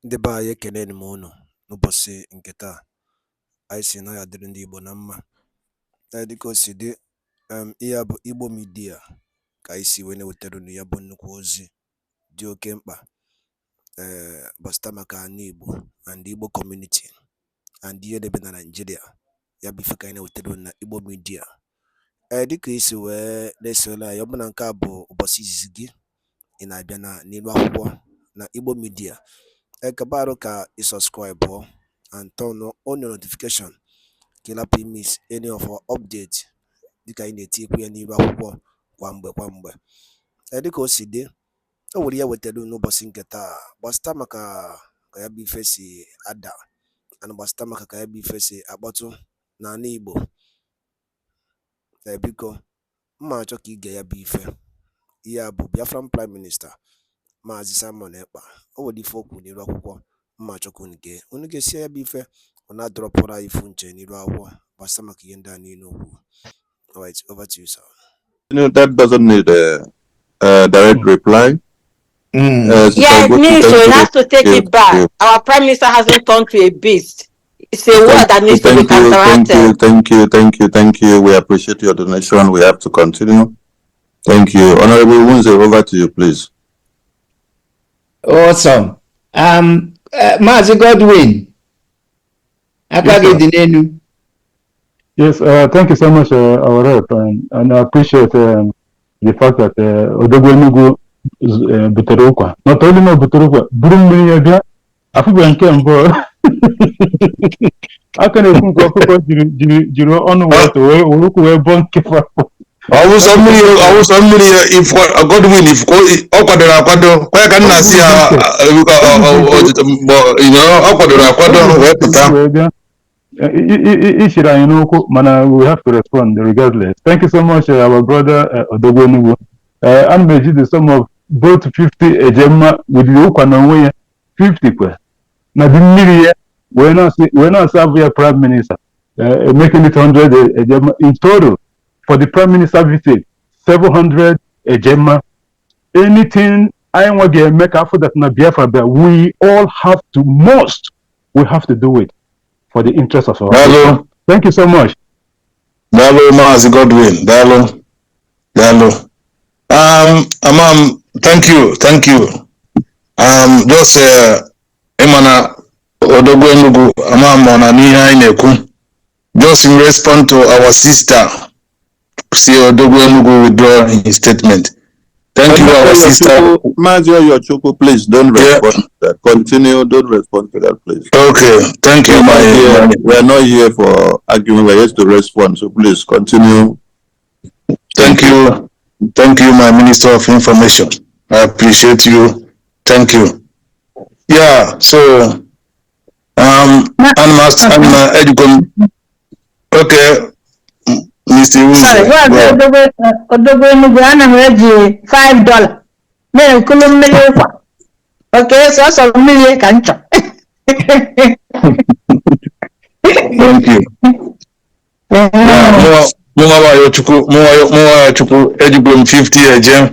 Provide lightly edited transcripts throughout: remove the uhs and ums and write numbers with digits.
Ndị be anyị, ekeneni m unu n'ụbọchị nke taa. Anyị sị na ọ ya dịrị ndị Igbo na mma. Ee, dịka o si dị, ihe a bụ Igbo Media ka anyị si wee na-ewetara unu ya bụ nnukwu ozi dị oke mkpa gbasata maka ana Igbo and Igbo community and ihe na-eme na Nigeria. Ya bụ ife ka anyị na-ewetara unu na Igbo Media. Ee, dịka i si wee na-esonyere anyị, ọ bụ na nke a bụ ụbọchị izizi gị ị na-abịa na n'elu akwụkwọ na Igbo Media, ekebe arụ ka ị subscribe and turn on your notification ka ị lapụ miss any of our update, dịka anyị na-etikwu ya n'ihu akwụkwọ kwa mgbe kwa mgbe. Ee, dịka o si dị, o nwere ihe wetara unu n'ụbọchị nke taa gbasata maka ka ya bụ ife si ada and gbasata maka ka ya bụ ife si akpọtụ n'ala Igbo. Ee, biko, mma achọ ka ige ya bụ ife. Ihe a bụ Biafran Prime Minister, Maazị Simon Ekpa. O nwere ife o kwuru n'ihu akwụkwọ mma achọ ka unu gee. Unu gesie ya bụ ife, unu adropụrụ anyị ifu nche n'ihu akwụkwọ gbasata maka ihe ndị a niile o kwuru. Alright, over to you, sir. That doesn't need a direct reply. Sister Yeah, it Ugochi, means thank so he you. has to take Thank it back. you. Our prime minister hasn't turned to a beast. It's a word that needs to be Thank you, thank you, counteracted. Thank you, thank you, thank you. We appreciate your donation. We have to continue. Thank you. Honorable Wunze, over to you, please. Awesome. Maazị Godwin, aka Yes, gị sir. dị n'elu. Yes, thank you so much, our rep, and I appreciate the fact that Odogwu Enugu butere ụkwa. Not only na o butere ụkwa, buru mmiri ya bịa, afụbeghị nke mbụ. Aka na-ekwu nke ọkụkọ jiri ọnụ wee too wee were ụkwụ wee bọọ nke afọ. Ọwụsọ mmiri, ọwụsọ mmiri, if Godwin, if ọ kwadoro akwado kwa ya ka nna si ya, ọ kwadoro akwado wee pụta. Wee bịa. Ishiri anyị n'ụkwụ, mana we have to respond regardless. Thank you so much, our brother, Odogwu Enugu. Ana m eji the sum of both 50 ejemma with the ụkwa na onwe ya 50 kwe na dị mmiri ya wee na-asị abụ ya prime minister, making it 100 ejemma in total for the prime minister visit, 700 ejemma. Anything anyị nwa ga-eme ka afọ that na Biafra bịa, we all have to must we have to do it for the interest of our people. Daalụ. Thank you so much. Daalụ, Maazị Godwin, daalụ, daalụ. Amam, thank you, thank you. Just ịma na Odogwu Enugu, amam ọ na n'ihe anyị na-ekwu, just in response to our sister si Odogwu Enugu withdraw his statement. Thank you, our sister. Maazị Oyochukwu, please don't respond to that. Continue, don't respond to that, please. Okay, thank We you, are my, not here, my we are not here for arguing. We are here to respond. So please continue. Thank you. Thank you, my Minister of Information. I appreciate you. Thank you. Yeah, so I'm I'm Educom. Okay, Mr. Sorry, Wunze. Maazị Go on. Odogwu Enugu, ana m eji $5 na-ekulu mmiri ụkwa. Oke sọsọ mmiri ka m chọ. Thank you. Yeah, mụnwa Chukwu ejikwa m 50 eje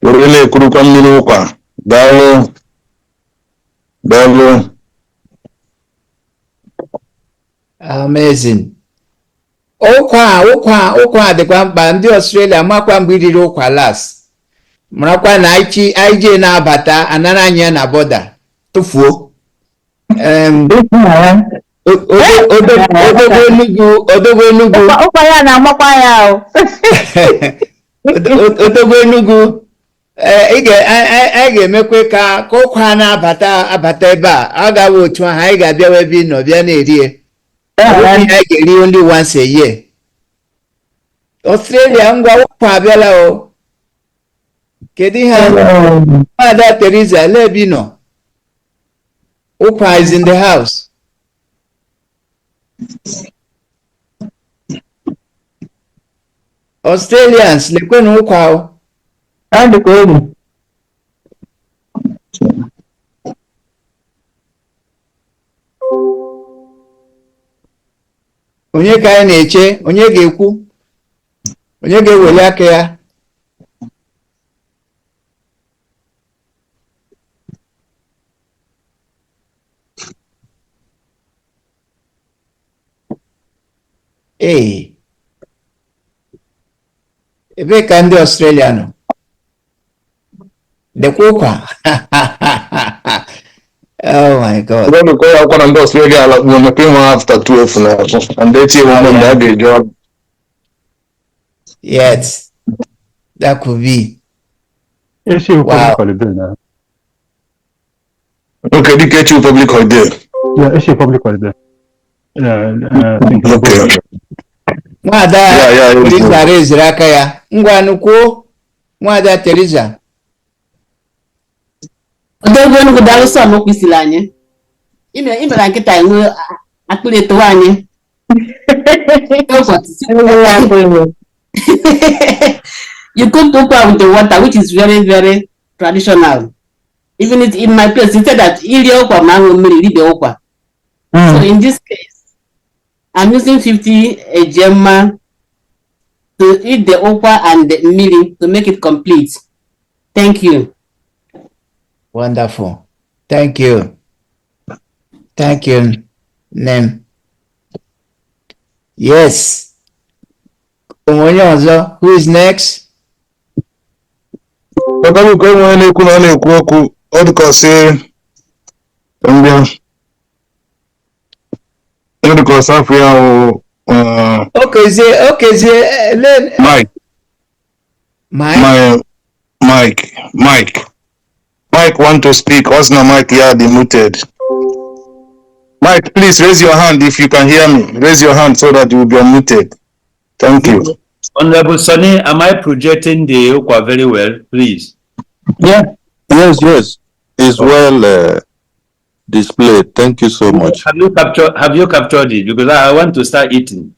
were na-ekurukwa mmiri ụkwa. Daalụ. Daalụ. Amazing. Ụkwa, ụkwa, ụkwa dịkwa mkpa. Ndị Australia makwa mgbe iriri ụkwa last. Marakwa na anyị jee na-abata anara anyị ya na border tụfuo. Odogwu Enugu, Odogwu Enugu. Ụkwa ya na-amakwa ya o. Odogwu Enugu, ee, anyị ga-emekwe ka ụkwa na-abata abata ebe a. Ọ ga-awụ otu ahụ anyị ga-abịawa ebe ị nọ bịa na-eri ya. Ọ bụghị ihe anyị ga-eri only once a year. Australia, ngwa, ụkwa abịala o. Kedu ihe a? Nwada Teresa, lee ebe ị nọ. Ụkwa is in the house. Australians, lekwenụ ụkwa o. Ọ dịkwa egwu. Onye ka anyị na-eche? Onye ga-ekwu? Onye ga-eweli aka ya? Ee, ebee ka ndị Australia nọ? Lekwa ụkwa. Oh my God. Ụfọdụ ka ya akwa na ndị Australia alakpuo maka ịnwe after 12 na abụ and echi ewu mgbe a ga-eji ọrụ. Yes, that could be. Echi bụ Wow. public holiday na. Okay, dịka echi bụ public holiday. Yeah, echi public holiday. Yeah, I think it's Okay. Nwada Yeah. Teresa reziri aka ya. Ngwanụ, kwuo, Nwada Teresa. Odogwu Enugu, daalụ sọ n'okwu isiri anyị. Ime imere nkịta enwe akpịrị etowe anyị. Enweghị akụ iwe. You cook ụkwa with the water, which is very, very traditional. Even it, in my place, they said that irie ụkwa ma aṅụ mmiri ribe ụkwa. So in this case, I'm using 50 ejema to eat the ụkwa and the mmiri to make it complete. Thank you. Wonderful. Thank you. Thank you, Nem. Yes. Onye ọzọ, who is next? Ọgaluko, enwe onye na-ekwu na ọ na-ekwu okwu, ọ dịka ọ sị mbịa. Ọ dịka ọ sị afọ ya wụ Okezie, Okezie, Mike. Mike. My Mike, Mike. Mike want to speak. Ọ sị na Mike ya dị muted. Mike, please raise your hand if you can hear me. Raise your hand so that you will be unmuted. Thank you. Honorable Sonny, am I projecting the ụkwa very well, please? Yeah. Yes. It's well displayed. Thank you so much. Have you captured it? Because I want to start eating.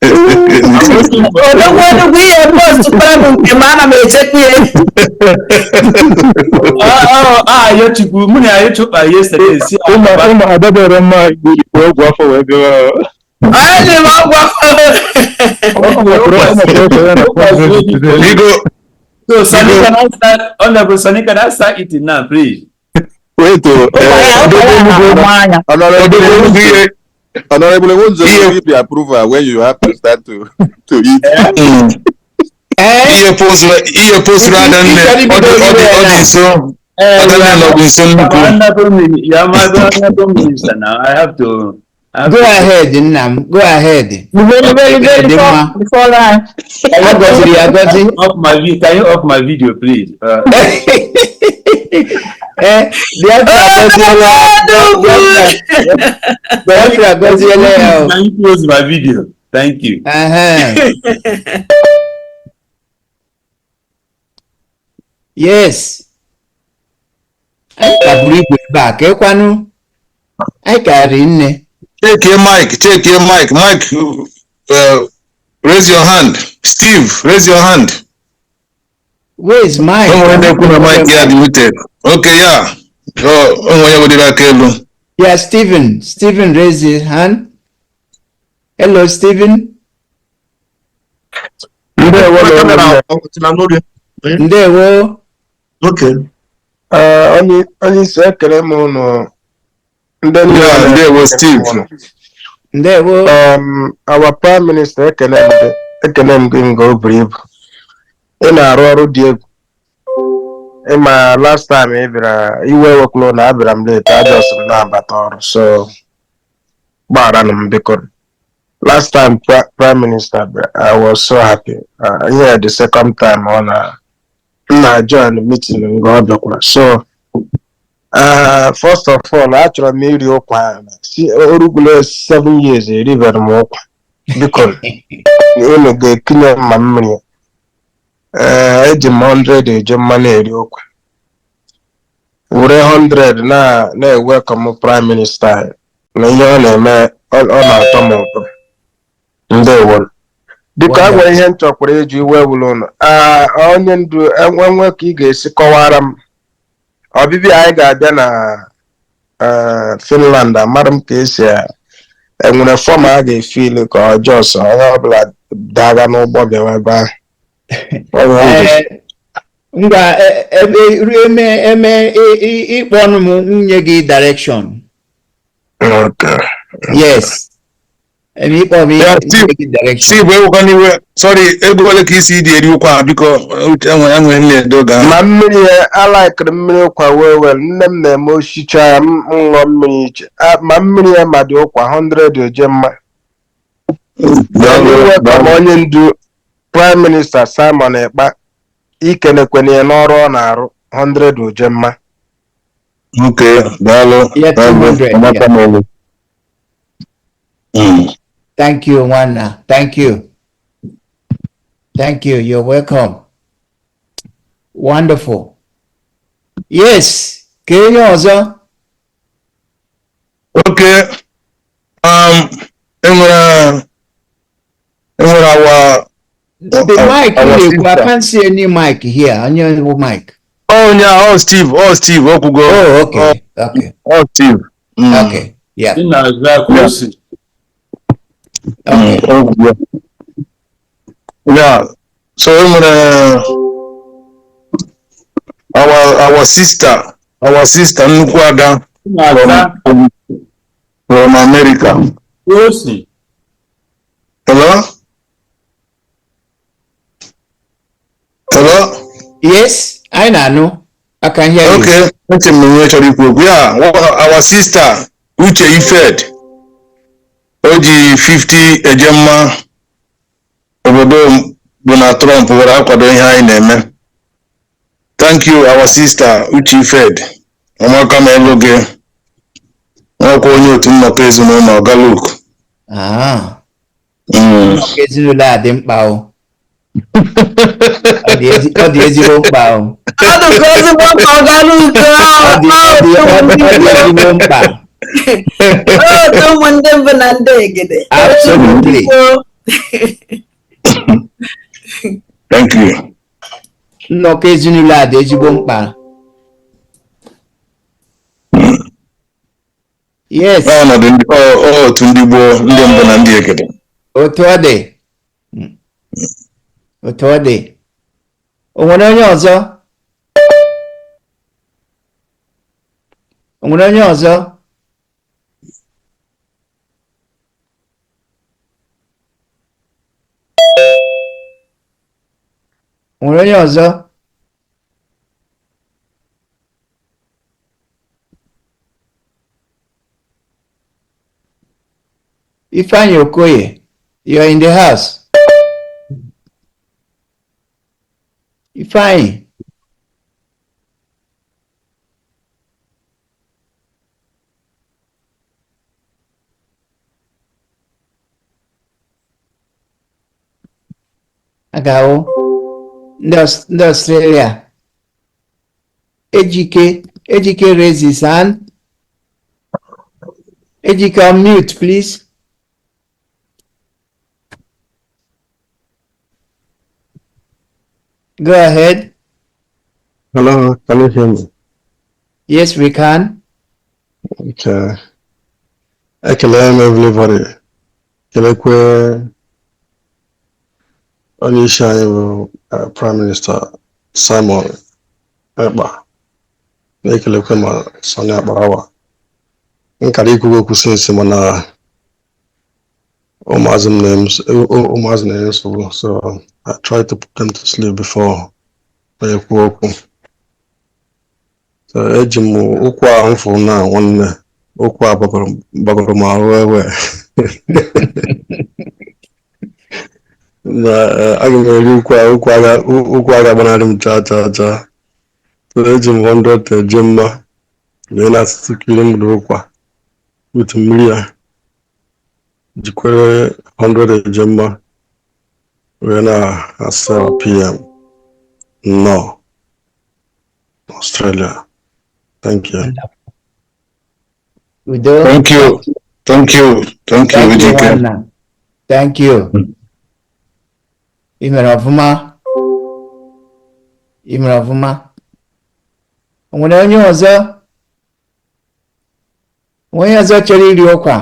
I'm waiting for Odogwu Enugwu, ihe post kwara m nke m, ana m echekwa ya. Oh, ah, Ayochukwu, mụ na Ayochukwu yesterday. See, Ụmụ adabere mma igbo ọgwụ afọ wee bịawa. Anyị m ọgwụ afọ. Ọ mapụrụ ya na today. Biko, So, Sonny, can I start? Honorable Sonny, can I start eating now, please? Wait, oh, Ụkwa ya na-amụ anya. Honorable Odogwu Enugu ihe Honorable Wunze Ihe- will give the approval when you have to start to eat. Eh? Ihe posturu Adanne, ọ dị nso. Adanne nọ gị nso nnukwu. You are my honorable minister now. I have to. I have Go to ahead, nna m. Go ahead. Very, very, very Dị mma. before anyị. A gọziri ya agọzi. Off my video. Can you off my video, please? Eh, Biafra agọziela. Biafra agọziela ya o. Can you close my video? Thank you. Yes. Anyị ka buru ibu ebe a ka ịkwanụ. Anyị ka ri nne. Check your mic. Check your mic. Mike, raise your hand. Steve, raise your hand. Where is Mike? O nwere na-ekwu na mic ya dị muted. Okay, yeah. Oh, o nwere onye wedịrị aka elu. Yeah, Stephen. Stephen raised his hand. Hello, Stephen. Ndewo. Ndewo. Okay. Onye isi, ekele m ụnụ ndị niile. Yeah, ndewo, Steve. Ndewo. Our prime minister, ekele m gị, ekele m gị nga o buru ibu. Ị na-arụ ọrụ dị egwu. Ịma last time ị bịara, iwe ewekwala na abịara m late, ajọs m na-abata ọrụ, so gbagharanụ m biko. Last time prime minister bịara, I was so happy. Here the second time ọ na m na join meeting nga ọ bịakwara. So first of all, achọrọ m iri ụkwa ahụ. Si orugolo 7 years eribere m ụkwa. Biko, unu ga-ekunye m ma mmiri. Ee, eji m 100 eje mmanụ eri ụkwa, were 100 na na-ewelcome prime minister anyị na ihe ọ na-eme, ọ na-atọ m ụtọ. Ndewo. Biko, a nwere ihe m chọkwara ịjụ, iwe wụrụ ụnụ. Aa, onye ndu, enwe ka ị ga-esi kọwara m ọbịbịa anyị ga-abịa na Finland. Amara m ka esi enwere form a ga-efill, ka ọ just onye ọbụla daga n'ụgbọ bịawa ebe ahụ? Ọ bụ ihe. Ngwa, eme eme ịkpọ ọnụ m nye gị direction. Okay. Yes. Eme ịkpọ m Yeah, nye Steve, gị direction. Steve, ewekwana iwe. Sorry, ego ole ka isi dị eri ụkwa a, biko enwe enwe nne oge ahụ. Ma mmiri ya, alaikiri mmiri ụkwa well well. Nne m na-eme oshicha ya, m ṅụọ mmiri iche. Ah, ma mmiri ya ma dị ụkwa 100 oje mma. Daalụ, Welcome daalụ. onye ndu Prime Minister Simon Ekpa, ikenekwana ya n'ọrụ ọ na-arụ, 100 oje mma. Okay, daalụ. Yeah, Daalụ. 200, Amaka yeah. m elu. Thank you, Nwanna. Thank you. Thank you. You're welcome. Wonderful. Yes. Ka onye ọzọ? Okay. Enwere our The mic our ị na-ekwu, I sister. can't see any mic here. Onye bụ mic? Oh, yeah, oh, Steve, oh, Steve, okwugo. Oh, okay. Okay. Oh, Steve. Okay. Yeah. Ị na-aza ka o si. Okay. Okwugo. Yeah. So enwere our sister nnukwu ada Ị na-aza from America. ka o si. Hello? Hello? Yes, anyị na-anụ. I can hear you. Okay, eche m na onye chọrọ ikwu okwu. Ya, our sister Uche Ifed o ji 50 ejemma obodo bụ na Trump were akwado ihe anyị na-eme. Thank you, our sister Uche Ifed. Ọmaka ma elu gị. Nwakwa onye otu nnọkọ ezinụlọ Galuk. Ah. Nnọkọ ezinụlọ a dị mkpa o. Ọ dị ezigbo mkpa o. Ọ dịkwa ezigbo mkpa, ọ gara uko. Ọ dị ezigbo mkpa. Otu ụmụ ndị mbụ na ndị egede. Absolutely. Thank you. Nnọkọ ezinụlọ a dị ezigbo mkpa. Yes. Ọnọdụ ndị ọ otu ndị gboo, ndị mbụ na ndị egede. Otu ọ dị. Otu ọ dị. O nwere onye ọzọ? O nwere onye ọzọ? O nwere onye ọzọ? Ifeanyi Okoye, you're in the house. Ifeanyi. Agawo ndị Australia. Ejike, Ejike raise his hand. Ejike, unmute, please. Go ahead. Hello, can you hear me? Yes, we can. Okay. Ekele m everybody. Kelekwe onye isi anyị bụ Prime Minister Simon Ekpa. Na-ekelekwe ma Sani Akparawa. M kara ikwu okwu since, mana ụmụazị m ụmụazị na-enye nsogbu, so I try to put them to sleep before onye kwuo okwu. So eji m ụkwụ ahụ m fụrụ na nwanne okwu a gbagoro m arụ ewe na aga m eri ụkwụ a, ụkwụ aga gbanarị m chaa chaa chaa. So eji m 100 eje mma wee na-asụsụ kiri m ụkwa with mmiri ya, jikwere 100 eje mma wee na-asa PM nnọọ Australia. Thank you. Udo. Thank you. Thank you. Thank you, Thank you, Ejike. nwanna. Thank you. Ị mere ọfụma. Ị mere ọfụma. O nwere onye ọzọ? O nwere onye ọzọ chọrọ iri ụkwa?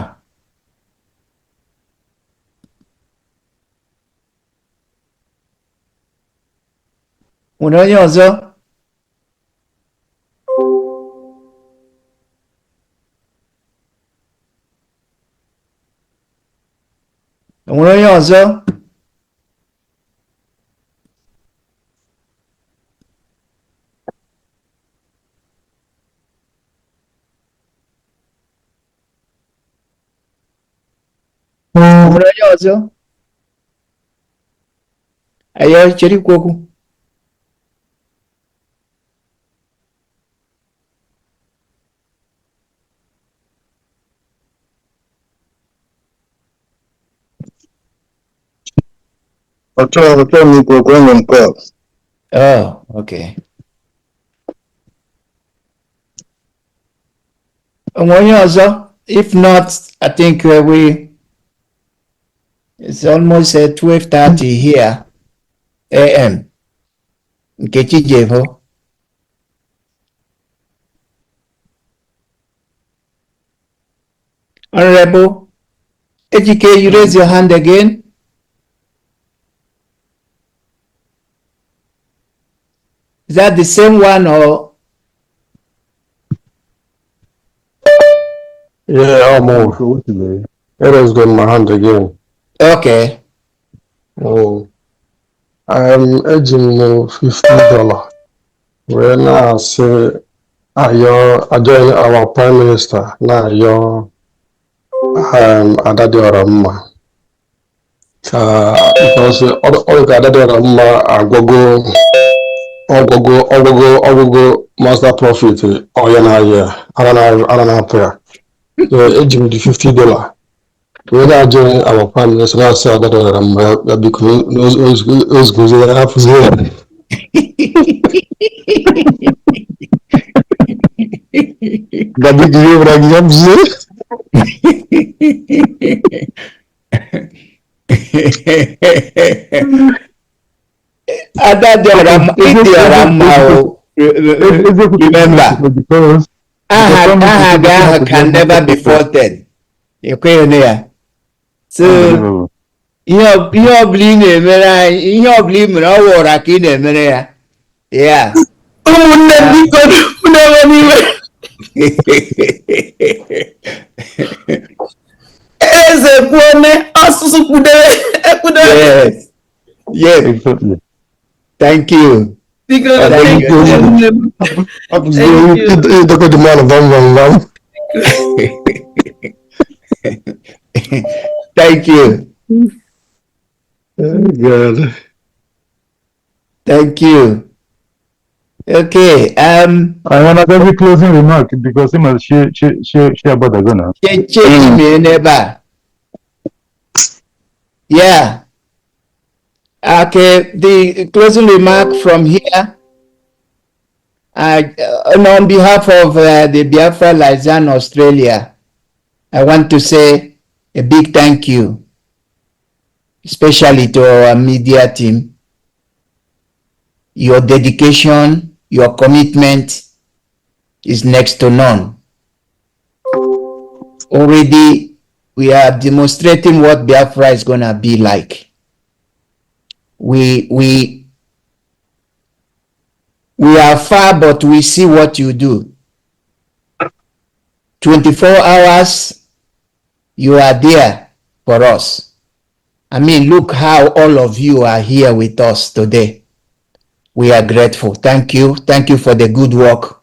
O Nwere onye ọzọ? Nwere onye ọzọ? Nwere onye ọzọ? Ayo, chere ikwu okwu. Achọrọ m ikwu okwu, enwe m call. Oh, okay. Onwe onye ọzọ? If not, I think we it's almost 12:30 here AM. Nkechi Jevo. Honorable Ejike, you raise your hand again. Is that the same one or? Yeah, I'm off. It has got my hand again. Okay. Oh. Eji m $50 wee na-asị ayọ ajoin our prime minister na-ayọ Ada Dịọra Mma ka because ọ dị ka Ada Dịọra Mma agwọgo ọgwụgwọ ọgwụgwọ ọgwụgwọ master prophet ọya na-aya ara na ara na-apụ ya. So eji m the $50 wee na-ajoin our prime minister na-asị Ada Dịọra Mma ya biko ozugbo ya hapụzie ya. Gabi gị gwara gị hapụzie. Ada Dịọra Mma, Ịdịọra Mma o. Remember, Because aha aha gị ahụ can never be faulted. Ekweghị na ya. So, ihe ọbụla ị na-emere anyị, ihe ọbụla ị mere, ọ wụ ụra ka ị na-emere ya. Yeah. Ụmụnne m, biko, unu ewe n'iwe. Eze kwuone ọsụsụ kwudebe ekwudebe. Yes. Exactly. Thank you. Biko, Thank thank you. you, ụmụnne m. Hapụzie. Thank you. Ịdọkọ dị mmanụ vam vam vam. Thank you. Oh, God. Thank you. Okay. I want to every closing remark because him she about to go now. Che che n'ebe a. Yeah. Okay, the closing remark from here. On behalf of the Biafra Liaison Australia, I want to say a big thank you, especially to our media team. Your dedication, your commitment is next to none. Already, we are demonstrating what Biafra is going to be like. We are far, but we see what you do. 24 hours, you are there for us. I mean, look how all of you are here with us today. We are grateful. Thank you. Thank you for the good work.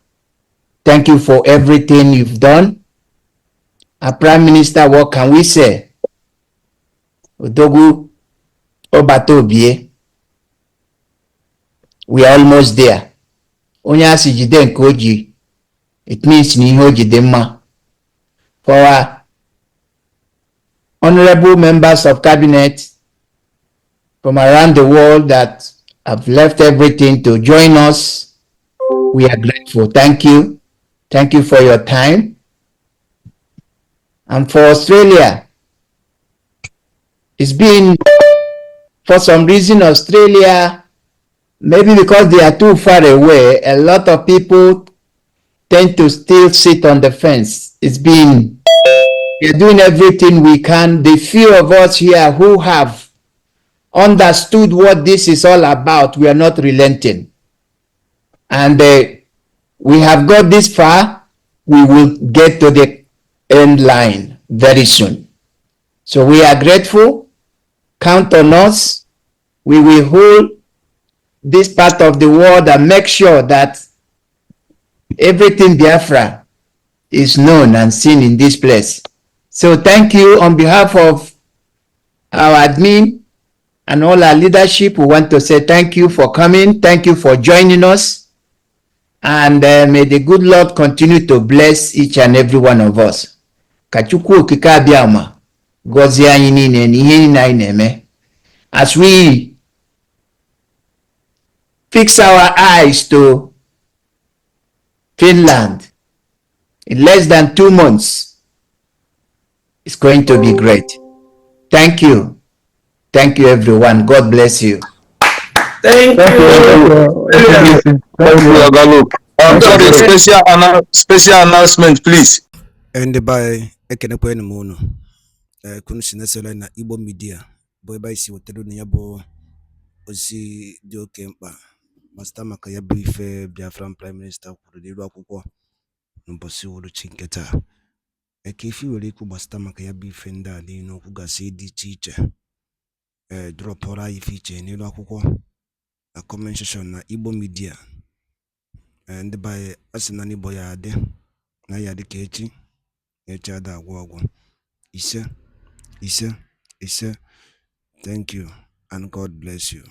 Thank you for everything you've done. Our Prime Minister, what can we say? Odogwu Obatobie. We are almost there. Onye a sị jide nke o ji, it means na ihe o ji dị mma. For our honorable members of cabinet from around the world that have left everything to join us, we are grateful. Thank you. Thank you for your time. And for Australia, it's been, for some reason, Australia, maybe because they are too far away, a lot of people tend to still sit on the fence. We're doing everything we can. The few of us here who have understood what this is all about, we are not relenting. And we have got this far, we will get to the end line very soon. So we are grateful. Count on us. We will hold this part of the world and make sure that everything Biafra is known and seen in this place. So thank you on behalf of our admin and all our leadership. We want to say thank you for coming. Thank you for joining us. And may the good Lord continue to bless each and every one of us. Ka Chukwu Okike Abịama gọzie anyị niile na ihe niile anyị na-eme. As we fix our eyes to Finland in less than 2 months, it's going to be great. Thank you. Thank you, everyone. God bless you. Thank Thank you. you. Thank Thank you, you. Oga Luke. Sorry, special announcement, please. Ee, ndị be anyị, ekenekwanụ m unu. Ee, ka unu si na-esere na Igbo Media bụ ebe anyị si wetara unu ya bụ ozi dị oke mkpa gbasata maka ya bụ ife Biafran Prime Minister kwuru n'iru akwụkwọ n'ụbọchị uhuruchi nke taa. Eke ife i nwere ikwu gbasata maka ya bụ ife ndị a niile okwu gasị dị iche iche, ee, dropụrụ anyị ife iche n'elu akwụkwọ na comment section na Igbo Media. Ee, ndị be anyị, a sị na n'Igbo ya adị na ya dị ka echi na echi ada agwụ agwụ. Ise, ise, ise. Thank you and God bless you.